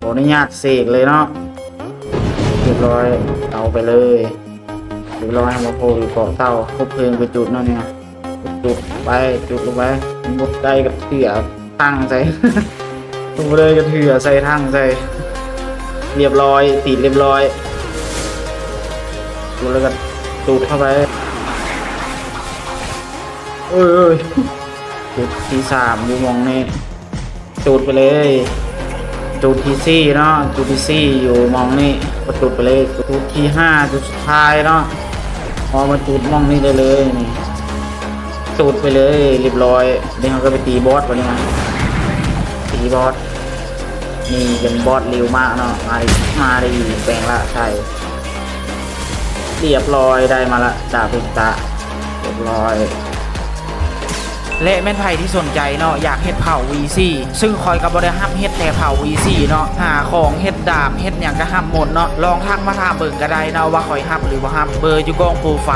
ອອກ ຂໍອະນຸຍາດເສກເລີຍເນາະ. ຮຽບຮ້ອຍ ເອົາໄປເລີຍ. ຮຽບຮ້ອຍ ມາໂພຢູ່ເກາະເຕົາ ຄົບເພີງໄປຈຸດເນາະນີ້ນະ. ຈຸດໄປ ຈຸດລົງໄປ. ມັນບໍ່ໄດ້ກະເທື່ອຖັງໃສ່ ບໍ່ໄດ້ກະເທື່ອໃສ່ຖັງໃສ່. ຮຽບຮ້ອຍ ຕິດຮຽບຮ້ອຍ. ຈຸດແລ້ວກະຈຸດເຂົ້າໄປ. ເອີຍ ຈຸດທີສາມຢູ່ໝ່ອງນີ້. ຈຸດໄປເລີຍ. ຈຸດທີສີ່ເນາະ ຈຸດທີສີ່ຢູ່ໝ່ອງນີ້ ກະຈຸດໄປເລີຍ. ຈຸດທີຫ້າ ຈຸດສຸດທ້າຍເນາະ ເອົາມາຈຸດໝ່ອງນີ້ໄດ້ເລີຍນີ້. ຈຸດໄປເລີຍ ຮຽບຮ້ອຍ. ບາດນີ້ເຮົາກະໄປຕີບອດບາດນີ້ນະ ຕີບອດ. ນີ້ເປັນບອດລິວມາເນາະ ມາດີ ມາດີ ແປງລະໃສ່. ຮຽບຮ້ອຍ ໄດ້ມາລະ ດາບເພັກຕະ ຮຽບຮ້ອຍ. ແລະແມ່ນໃຜທີ່ສົນໃຈເນາະ ຢາກເຮັດເຜົ່າ ວີຊີ ຊຶ່ງຂ້ອຍກະບໍ່ໄດ້ຮັບເຮັດແຕ່ເຜົ່າ ວີຊີ ເນາະ ຫາຂອງເຮັດດາບເຮັດຫຍັງກະຮັບໝົດເນາະ. ລອງທັກມາຖາມເບິ່ງກະໄດ້ເນາະ ວ່າຂ້ອຍຮັບຫຼືບໍ່ຮັບ. ເບີຢູ່ກ້ອງໂປຣໄຟ